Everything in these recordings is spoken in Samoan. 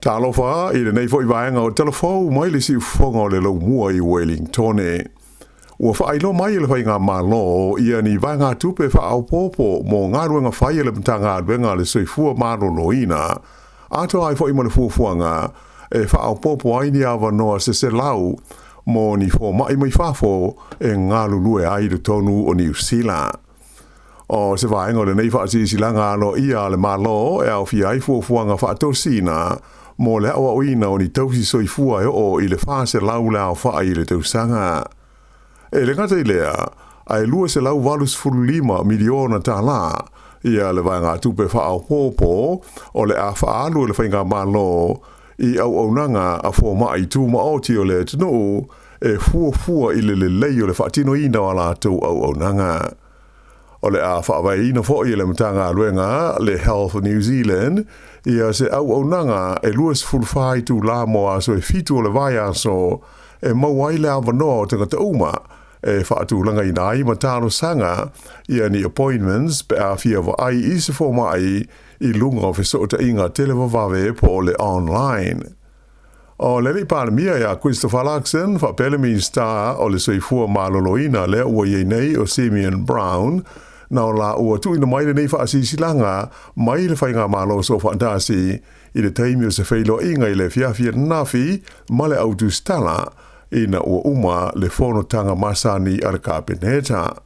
Talofa i lenei foi vaega o Tala Fou mai le siufofoga o le laumua i Wellingtone. Ua faailoa mai e le Faigamalo ia ni vaegatupe faaopoopo mo galuega fai a le Matagaluega a le Soifua Maloloina, atoa ai foi ma le fuafuaga e faaopoopo ai ni avanoa se 100 mo ni fomai mai fafo e galulue ai i totonu o Niu Sila. O se vaega o lenei faasilasilaga aloaia a le Malo e aofia ai fuafuaga faatosina mo le aoaoina o ni tausi soifua e oo i le 400 le aofai i le tausaga. E le gata i lea, ae $285 miliona tālā ia le vaegatupe faaopoopo o le a faaalu e le Faigamalo i auaunaga a fomai tumaoti o le atunuu e fuafua i le lelei o le faatinoina o a latou auaunaga. O le a faavaeina foi e le Matagaluega le Health New Zealand ia se auaunaga e 24 itulā mo aso e 7 o le vaiaso e maua ai le avanoa o tagata uma e faatulagaina ai ma talosaga ia ni appointments pe a fia vaai i se fomai i luga o fesootaiga televavave po o le online. O le alii Palemia ia Christopher Luxon faapea le Minisita o le Soifua Maloloina lea ua i ai nei o Simeon Brown, na o la ua tuuina mai lenei faasilasilaga mai le Faigamalo Soofaatasi i le taimi o se feiloaiga i le afiafi ananafi ma le au tusitala ina ua uma le fonotaga masani a le Kapeneta.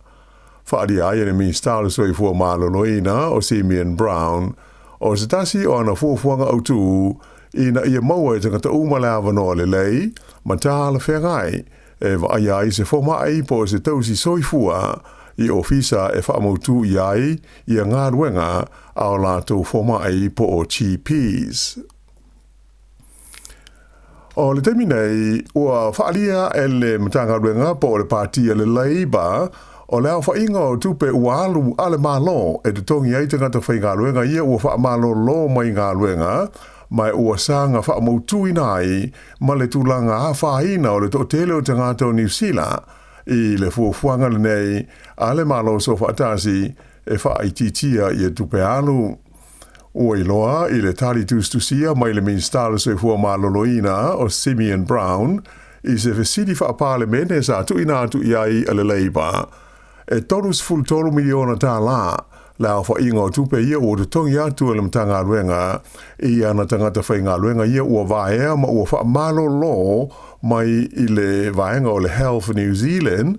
Faaalia ai e le Minisita o le Soifua Maloloina o Simeon Brown, o se tasi o ana fuafuaga autū ina ia maua e tagata uma le avanoa lelei ma talafeagai e vaaia ai se fomai po o se tausi soifua i ofisa e faamautū i ai ia galuega a o latou fomai po o GPs. O le taimi nei, ua faaalia e le Matagaluega po o le Pati a le Labour o le aofaiga o tupe ua alu a le Malo e totogi ai tagata faigaluega ia ua faamalolo mai galuega ma ua saga faamautuina ai ma le tulaga afaina o le toatele o tagata o Niu Sila i le fuafuaga lenei a le Malo Soofaatasi e faaitiitia ia tupe alu. Ua iloa i le tali tusitusia mai le Minisita o le Soifua Maloloina o Simeon Brown i se fesili faapalemene sa tuuina atu i ai a le Labour e $33 miliona tālā le aofaiga o tupe ia ua totogi atu e le Matagaluega i ana tagata faigaluega ia ua vaea ma ua faamalolo mai i le vaega o le Health New Zealand,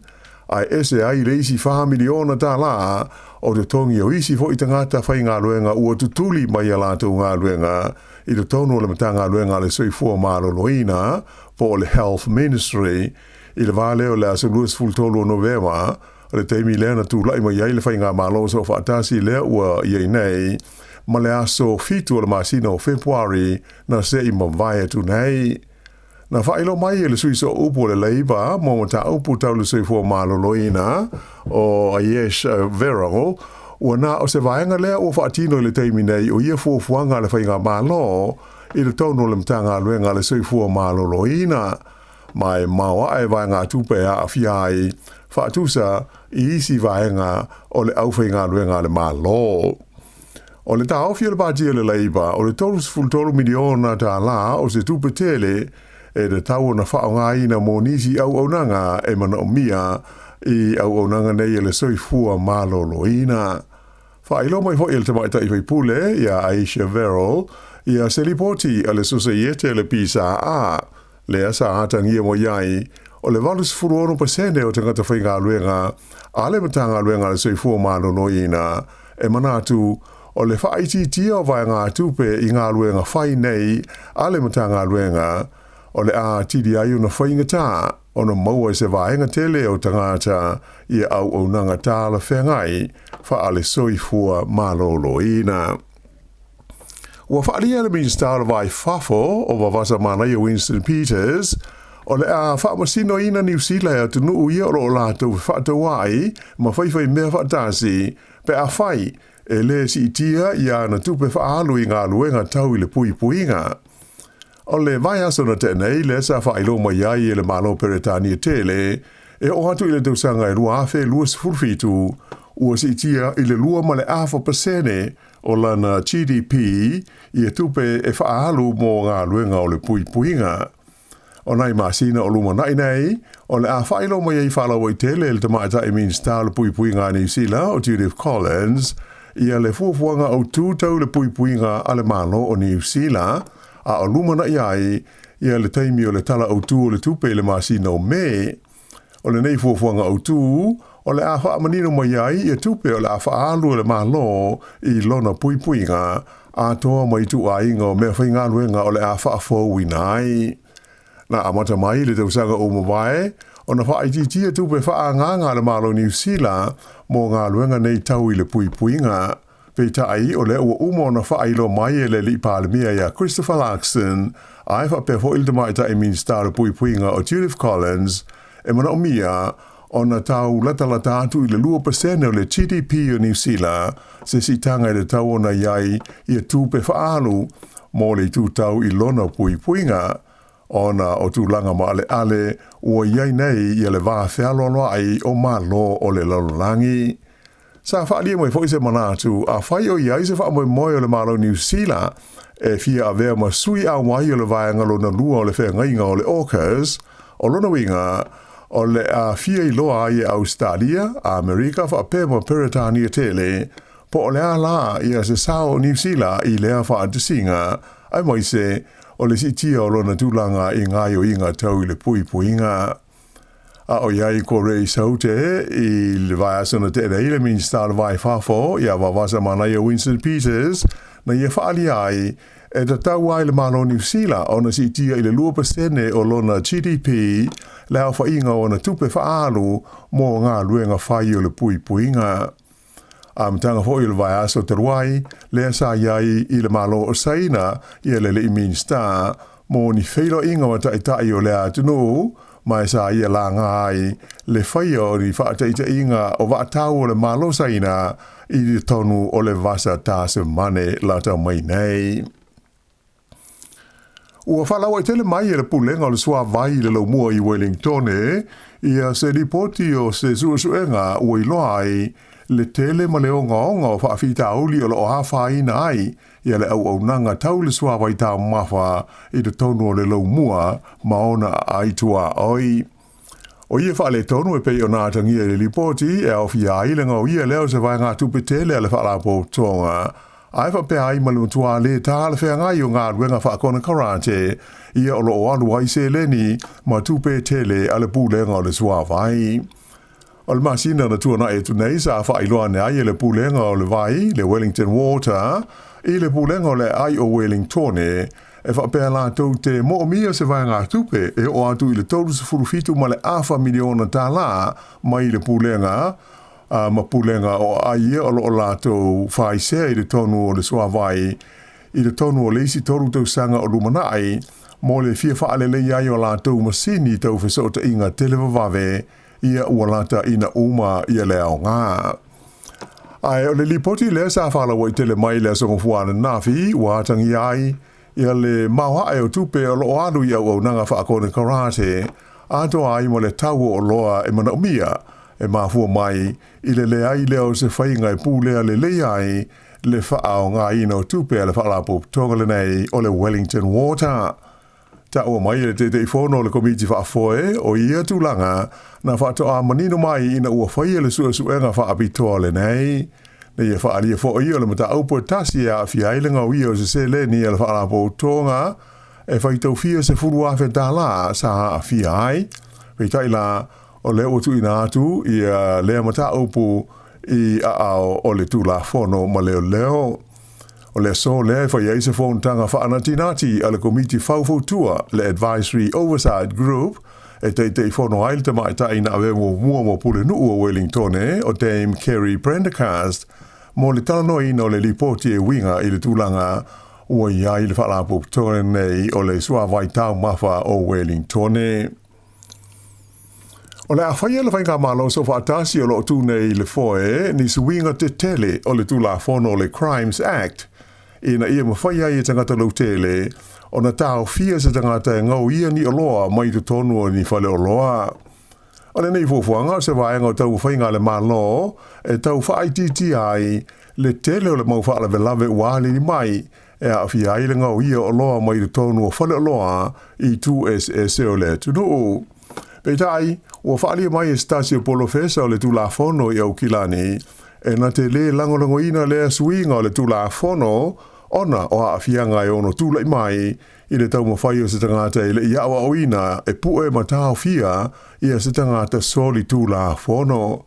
ae ese ai le isi $4 miliona tālā o totogi o isi foi tagata faigaluega ua tutuli mai a latou galuega i totonu o le Matagaluega a le Soifua Maloloina po o le Health Ministry i le va lea o le aso 23 o Novema, o le taimi lea na tulai mai ai le Faigamalo Soofaatasi lea ua i ai nei, ma le aso 7 o le masina o Fepuari na se i mavae atu nei. Na faailoa mai e le sui sooupu o le Labour mo mataupu tau le soifua maloloina o Ayesha Verrall, ua na o se vaega lea ua faatino i le taimi nei o ia fuafuaga a le Faigamalo i totonu o le Matagaluega a le Soifua Maloloina, ma e maoae vaegatupe e aafia ai faatusa i isi vaega o le aufaigaluega a le Malo. O le taofi o le Pati o le Labour o le $33 miliona tālā o se tupe tele e tatau ona faaaogaina mo nisi auaunaga e manaomia i auaunaga nei e le soifua maloloina. Faailoa mai foi e le tamaitai faipule ia Ayesha Verrall ia se lipoti a le Sosaiete le PSA lea sa atagia mai ai o le 86% o tagata faigaluega a le Matagaluega a le Soifua Maloloina e manatu o le faaitiitia o vaegatupe i galuega fai nei a le Matagaluega o le a atili ai ona faigata ona maua e se vaega tele o tagata ia auaunaga talafeagai faale-soifua maloloina. Ua faaalia e le Minisita o le Va i Fafo o Vavasa Manaia Winston Peters, o le a faamasinoina Niu Sila e atunuu ia o lo o latou fefaatauai ma faifaimea faatasi pe afai e lē siitia ia ana tupe faaalu i galuega tau i le puipuiga. O le vaiaso na tea nei lea sa faailoa mai ai e le Malo Peretania tele e oo atu i le tausaga e 2027 ua siitia i le 2.5% o lana GDP ia tupe e faaalu mo galuega o le puipuiga. O nai masina o lumanai nei, o le a faailoa mai ai faalauaitele e le Tamaitai Minisita o le Puipuiga a Niu Sila o Judith Collins ia le fuafuaga autū tau le puipuiga a le Malo o Niu Sila, a o lumanai ai ia le taimi o le Tala Autū o le Tupe i le masina o Me. O lenei fuafuaga autū, o le a faamanino mai ai ia tupe o le a faaalu e le Malo i lona puipuiga, atoa ma ituaiga o meafaigaluega o le a faafouina ai. Na amata mai i le tausaga ua mavae ona faaitiitia tupe faaagaaga a le Malo o Niu Sila mo galuega nei tau i le puipuiga. Peitai, o lea ua uma ona faailoa mai e le Alii Palemia ia Christopher Luxon, ae faapea foi le Tamaitai Minisita o le Puipuiga o Judith Collins, e manaomia ona tau latalata atu i le 2% o le GDP o Niu Sila se siitaga i le tau ona i ai ia tupe faaalu mo le itu tau i lona puipuiga, ona o tulaga maaleale ua i ai nei ia le va fealoaloai o Malo o le lalolagi. Sa faaalia mai foi se manatu, afai o i ai se faamoemoe o le Malo o Niu Sila e fia avea ma sui auai o le vaega lona lua o le feagaiga o le AUKUS, o lona uiga, o le a fia iloa ai e Ausetalia, Amerika faapea ma Peretania tele, po o le a lā ia se sao o Niu Sila i lea faatasiga, aemaise o le siitia o lona tulaga i gaoioiga tau i le puipuiga. A o i ai ko Ray Saute i le vaiaso na tea nei le Minisita o le Va i Fafo ia Vavasa Manaia Winston Peters na ia faaalia ai e tatau ai le Malo o Niu Sila ona siitia i le 2% o lona GDP le aofaiga o ana tupe faaalu mo galuega fai o le puipuiga. Amataga foi o le vaiaso talu ai, lea sa i ai i le Malo o Saina ia le alii Minisita mo ni feiloaiga ma taitai o lea atunuu, ma e sa ia laga ai le faia o ni faataitaiga o vaatau o le Malo Saina i totonu o le Vasa Tasemane lata mai nei. Ua faalauaitele mai e le Pulega o le Suavai i le Laumua i Wellingtone ia se lipoti o se suesuega ua iloa ai le tele ma le ogaoga o faafitauli o lo o afaina ai ia le auaunaga tau le suavai taumafa i totonu o le laumua ma ona aai tuaoi. O ia faaletonu e pei ona atagia i le lipoti e aofia ai le gaoia lea o se vaegatupe tele a le Faalapotopotoga, ae faapea ai ma le matua lē talafeagai o galuega faakonekarate ia o lo o alu ai seleni ma tupe tele a le Pulega o le Suavai. O le masina na tuanai atu nei sa faailoa ane ai e le Pulega o le Vai, le Wellington Water, i le Pulega o le Aai o Wellingtone, e faapea latou te moomia se vaegatupe e oo atu i le 37 ma le afa miliona tālā mai le Pulega ma Pulega o aai ia o lo o latou faaisea i totonu o le suavai i totonu o le isi tolu tausaga o lumanai mo le fia faalelei ai o latou masini tau fesootaiga televavave ia ua lata ina uma ia le aoga. Ae o le lipoti lea sa faalauaitele mai le Aso Gafua ananafi ua atagia ai ia le maoae o tupe o lo o alu i auaunaga faakonekarate atoa ai ma le tau o oloa e manaomia e mafua mai i le leai lea o se faiga e pulea lelei ai le faaaogaina o tupe a le Faalapotopotoga lenei o le Wellington Water. Taua mai e le Taitaifono o le Komiti Faafoe o ia tulaga na faatoa manino mai ina ua faia le suesuega faapitoa lenei. Na ia faaalia foi o le mataupu e tasi e aafia ai le gaoia o se seleni a le Faalapotopotoga e faitaufia $10,000 sa aafia ai. Peitai la, o lea ua tuuina atu ia lea mataupu i aao o le Tulafono ma Leoleo. O le aso lea e fai ai se fonotaga faanatinati a le Komiti Faufautua, le Advisory Oversight Group, e Taitaifono ai le tamaitai na avea muamua mo Pulenuu o Wellingtone, o Dame Kerry Prendergast, mo le talanoaina o le lipoti e uiga i le tulaga ua i ai le Faalapotopotoga lenei o le Suavai Taumafa o Wellingtone. O le a faia le Faigamalo Soofaatasi o lo o tu nei i le foe ni suiga tetele o le Tulafono o le Crimes Act ina ia mafai ai e tagata lautele ona taofia se tagata e gaoia ni oloa mai totonu o ni faleoloa. O lenei fuafuaga o se vaega o taumafaiga a le Malo e tau faaitiitia ai le tele o le mau faalavelave ua alili mai e aafia ai le gaoia o oloa mai totonu o faleoloa i itu eseese o le atunuu. Peitai, ua faaalia mai e se tasi o polofesa o le Tulafono i Aukilani, e na te lē lagolagoina lea suiga o le Tulafono ona o aafiaga e ono tulai mai i le taumafai o se tagata e le i aoaoina e pue ma taofia ia se tagata solitulafono.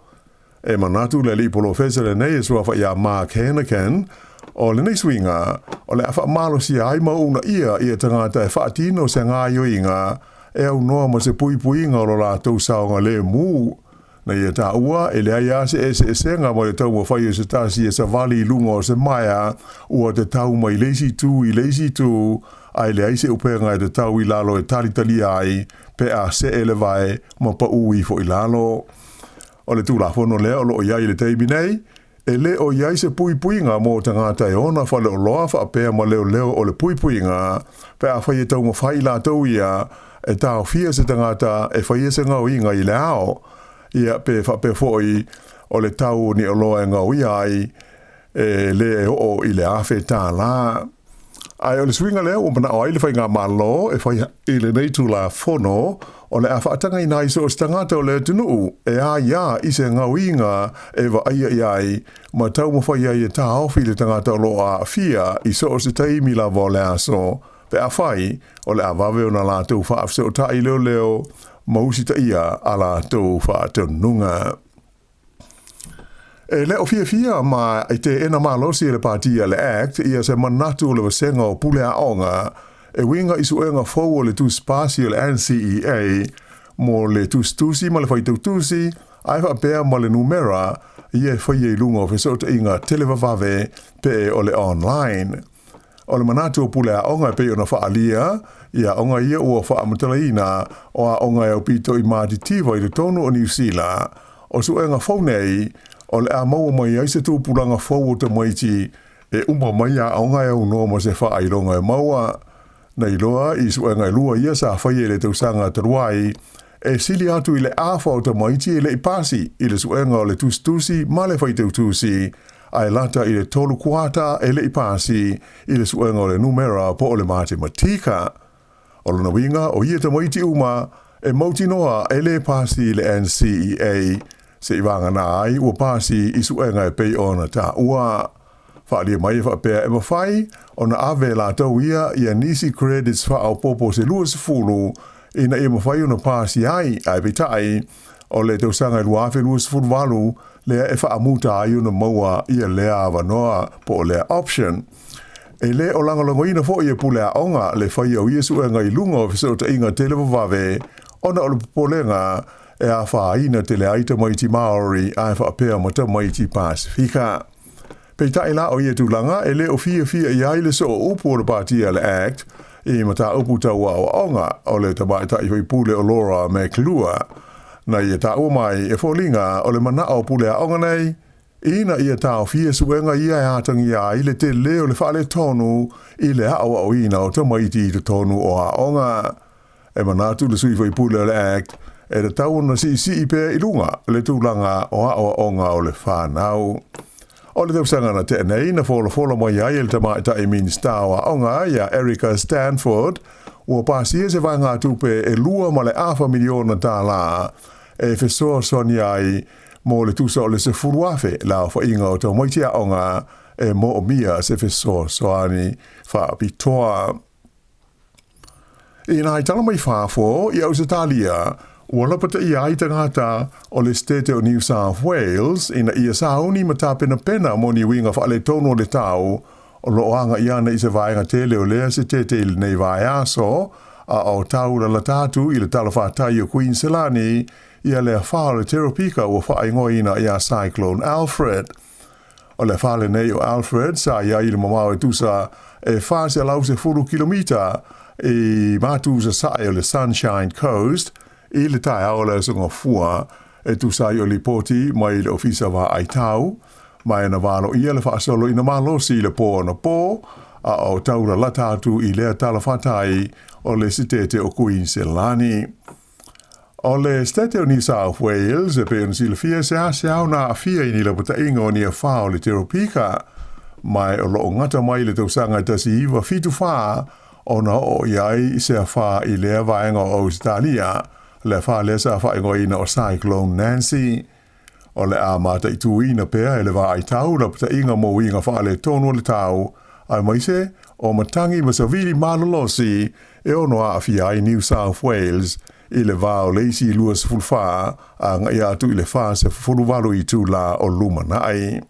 E manatu le alii polofesa lenei e suafa ia Mark Henican, o lenei suiga, o le a faamalosia ai ma uunaia ia tagata e faatino se gaoioiga e aunoa ma se puipuiga o lo latou saogalemu. Na ia taua e leai lava se eseesega ma le taumafai o se tasi e savali i luga o se maea ua tatau mai le isi itu i le isi itu, ae leai se upega e tatau i lalo e talitalia ai pe a see le vae ma pau ifo i lalo. O le Tulafono lea o lo o i ai i le taimi nei, e le o i ai se puipuiga mo tagata e ona faleoloa faapea ma leoleo o le puipuiga pe afai e taumafai i latou ia e taofia se tagata e faia se gaoiga i le ao, ia pe faapea foi o le tau o ni oloa e gaoia ai e lē oo i le $1,000. Ae o le suiga lea ua manao ai le Faigamalo e fai i lenei Tulafono, o le a faatagaina ai so o se tagata o le atunuu e aiā i se gaoiga e vaaia i ai ma taumafai ai e taofi le tagata o lo o aafia i so o se taimi lava o le aso, pe afai o le a vave ona latou faafesootai leoleo ma usitaia a latou faatonuga. E le o fiafia ma e teena malosi e le Pati a le act ia se manatu o le vasega o pule aoga e uiga i suega fou o le tusipasi o le NCEA mo le tusitusi ma le faitautusi ae faapea ma le numera ia e faia i luga o fesootaiga televavave pe o le online. O le manatu o pule aoga e pei ona faaalia i aoga ia ua faamatalaina o aoga e aupito i matitiva i totonu o Niu Sila, o suega fou nei o le a maua mai ai se tupulaga fou o tamaiti e uma mai aoga e aunoa ma se faailoga e maua. Na iloa i suega e lua ia sa faia i le tausaga talu ai, e sili atu i le afa o tamaiti e le i pasi i le suega o le tusitusi ma le faitautusi, ae lata i le 3/4 e le i pasi i le suega o le numera po o le matematika. O lona uiga o ia tamaiti uma e mautinoa e lē pasi i le NCEA, seivagana ai ua pasi i suega e pei ona taua. Faaalia mai e faapea e mafai ona ave e latou ia ia nisi credits faaopoopo se 20 ina ia mafai ona pasi ai, ae peitai o le tausaga e 2028 lea e faamuta ai ona maua ia lea avanoa po o lea option. E lē o lagolagoina foi e pule aoga le faia o ia suega i luga o fesootaiga televavave ona o le popolega e afaina tele ai tamaiti Māori ae faapea ma tamaiti Pasifika. Peitai la o ia tulaga e le o fiafia i ai le sooupu o le Pati a le ACT i mataupu tau aoaoga o le tamaitai faipule o Laura McClure. Na ia taua mai e foliga o le manao o pule aoga nei, ina ia taofia suega ia e atagia ai le telē o le faaletonu i le aoaoina o tamaiti i totonu o aoga. E manatu le sui faipule o le ACT e tatau ona siisii pea i luga le tulaga o aoaoga o le fanau. O le tausaga na tea nei na folafola mai ai e le tamaitai Minisita o Aoga ia Erica Stanford, ua pasia se vaegatupe e $2.5 miliona e fesoasoani ai mo le tusa o le 10,000 le aofaiga o tamaiti aoga e moomia se fesoasoani faapitoa. I nai tala mai fafo i Ausetalia, ua lapataia ai tagata o le Setete o New South Wales ina ia sauni ma tapenapena mo ni uiga faaletonu o le tau o lo o aga'i ana i se vaega tele o lea setete i lenei vaiaso, a o tau lalata atu i le talafatai o Kuiniselani ia le afa o le teropika ua faaigoaina ia Cyclone Alfred. O le afa lenei o Alfred sa i ai i le mamao e tusa e 410 kilomita i matu sasae o le Sunshine Coast i le taeao o le Aso Gafua, e tusa ai o lipoti mai le Ofisa Vaai Tau, ma e na valoia le faasoloina malosi i le pō anapo, a o tau lalata atu i lea talafatai o le setete o Kuiniselani. O le Setete o New South Wales, e pei ona silafia, e seasea ona aafia i ni lapataiga o ni afā o le teropika, ma o lo o gata mai le tausaga e 1974 ona oo i ai se afā i lea vaega o Ausetalia, le afā lea sa faaigoaina o Cyclone Nancy. O le a mataituina pea e le vaai tau lapataiga mo uiga faaletonu o le tau, aemaise o matagi ma savili malolosi e ono aafia ai New South Wales i le va o le isi 24 agai atu i le 48 itula o lumanai.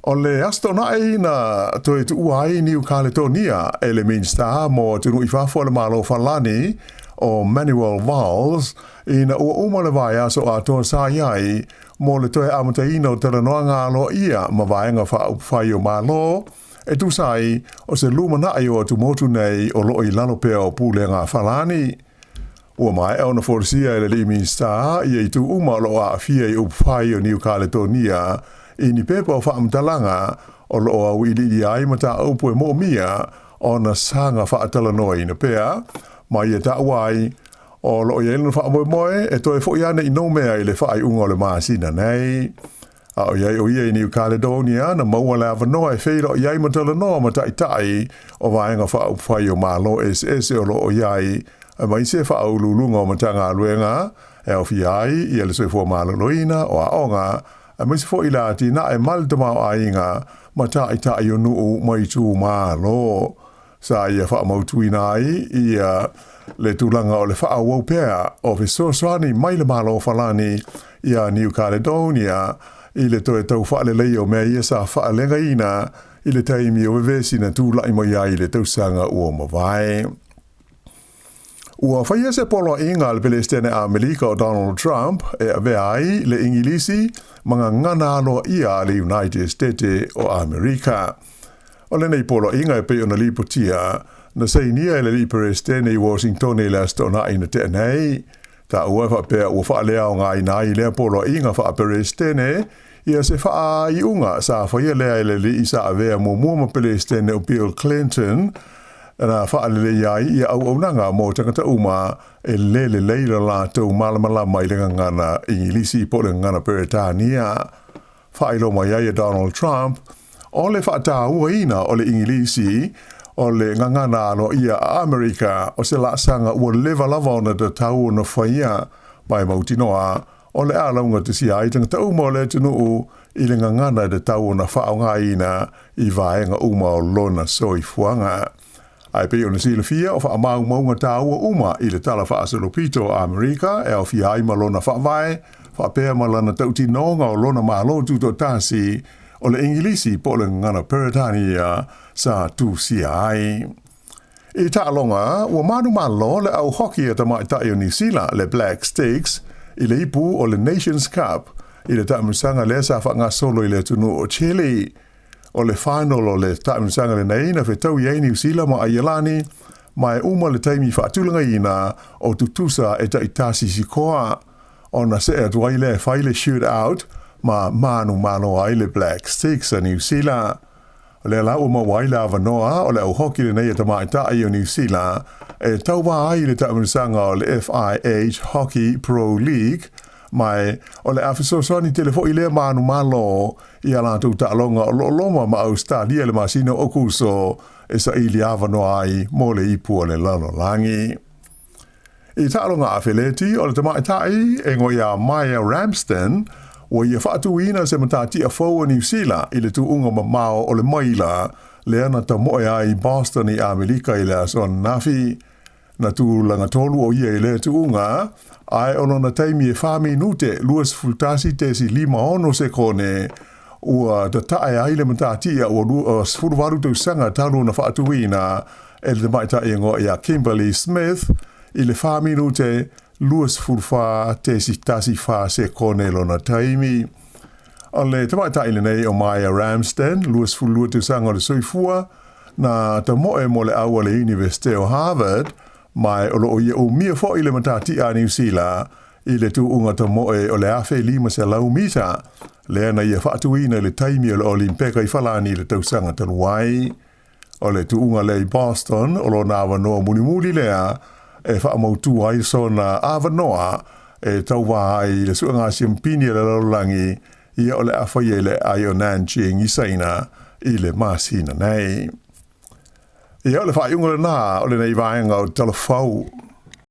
O le Aso Toonai na toe tuua ai Niu Kaletonia e le Minisita mo Atunuu i Fafo a le Malo Falani o Manuel Valls ina ua uma le vaiaso atoa sa i ai mo le toe amataina o talanoaga aloaia ma vaega faaupufai o Malo e tusa ai o se lumanai o atumotu nei o lo o i lalo pea o pulega a Falani. Ua maea ona folasia e le alii Minisita ia itu uma o lo o aafia i upufai o Niu Kaletonia i ni pepa o faamatalaga o lo o auiliili ai mataupu e moomia ona saga faatalanoaina pea, ma ia taua ai o lo o i ai lona faamoemoe e toe foi ane i Noumea i le faaiuga o le masina nei. A o i ai o ia i New Caledonia, na maua le avanoa e feiloai ai ma talanoa ma taitai o vaega faaupufai o Malo eseese o lo o i ai, aemaise faauluuluga o Matagaluega e aofia ai ia le soifua maloloina, o aoga, aemaise foi le atinae ma le tamaoaiga ma taitai o nuu ma itumalo. Sa ia faamautuina ai ia le tulaga o le faaauau pea o fesoasoani mai le Malo o Falani iā New Caledonia i le toe tau faaleleia o mea ia sa faalegaina i le taimi o vevesi na tulai mai ai i le tausaga ua mavae. Ua faia se poloaiga a le Pelesitene Amelika o Donald Trump e avea ai le Igilisi ma gagana aloaia a le United State o Amerika. O lenei poloaiga e pei ona lipotia, na sainia e le alii Peresetene i Washingtone i le Aso Toonai na tea nei. Taua e faapea ua faaleaogaina ai lea poloaiga faa-Peresetene ia se faaiuga sa faia lea e le alii sa avea muamua ma Peresetene o Bill Clinton, na faaleleia ai ia auaunaga mo tagata uma e lē lelei lo latou malamalama i le gagana Igilisi po o le gagana Peretania. Faailoa mai ai e Donald Trump, o le faatauaina o le Igilisi o le gagana aloaia a Amerika o se laasaga ua leva lava ona tatau ona faia, ma e mautinoa o le a laugatasia ai tagata uma o le atunuu i le gagana e tatau ona faaaogaina i vaega uma o lona soifuaga. Ae pei ona silafia, o faamaumauga taua uma i le Tala Faasolopito o Amerika e aofia ai ma lona faavae, faapea ma lana tautinoga o lona Malo Tutoatasi, o le Igilisi po o le gagana Peretania sa tusia ai. I taaloga, ua manumalo le au hoki a tamaitai o Niu Sila, le Black Sticks, i le ipu o le Nations Cup i le taamilosaga lea sa faagasolo i le atunuu o Chile. O le final o le taamilosaga lenei na fetaui ai Niu Sila ma Aielani, ma e uma le taimi faatulagaina o tutusa e taitasi sikoa, ona see atu ai lea e fai le shoot out ma manumalo ai le Black Sticks a Niu Sila. O lea la ua maua ai le avanoa o le au hoki lenei a tamaitai o Niu Sila e tauva ai i le taamilosaga o le FIH Hockey Pro League, ma o le a fesoasoani tele foi lea manumalo i a latou taaloga o lo o loma ma Ausetalia i le masina o Okuso e saili avanoa ai mo le ipu o le lalolagi. I taaloga afeleti, o le tamaitai e igoa ia Maia Ramsden, ua ia faatuina se matatia fou o Niu Sila i le tuuga mamao o le maila lea na tamoe ai i Boston i Amerika i le aso ananafi. Na tulaga tolu o ia i lea tuuga, ae o lona taimi e 4 minute 21.56 sekone ua tatae ai le matatia ua 18 tausaga talu ona faatuina e le tamaitai e igoa ia Kimberly Smith i le 4 minute 24.14 sekone lona taimi. O le tamaitai lenei o Maia Ramsden, 22 tausaga o le soifua, na tamoe mo le au a le Iunivesite o Harvard, ma o lo o ia umia foi le matatia a Niu Sila i le tuuga tamoe o le 1500 mita, lea na ia faatuina i le taimi o le Olimpeka i Falani i le tausaga talu ai. O le tuuga lea i Boston, o lona avanoa mulimuli lea e faamautū ai sona avanoa e tauvā ai i le suega siampini a le lalolagi, ia o le a faia i le aai o Nanjing i Saina i le masina nei. Ia o le faaiuga lenā o lenei vaega o Talafou.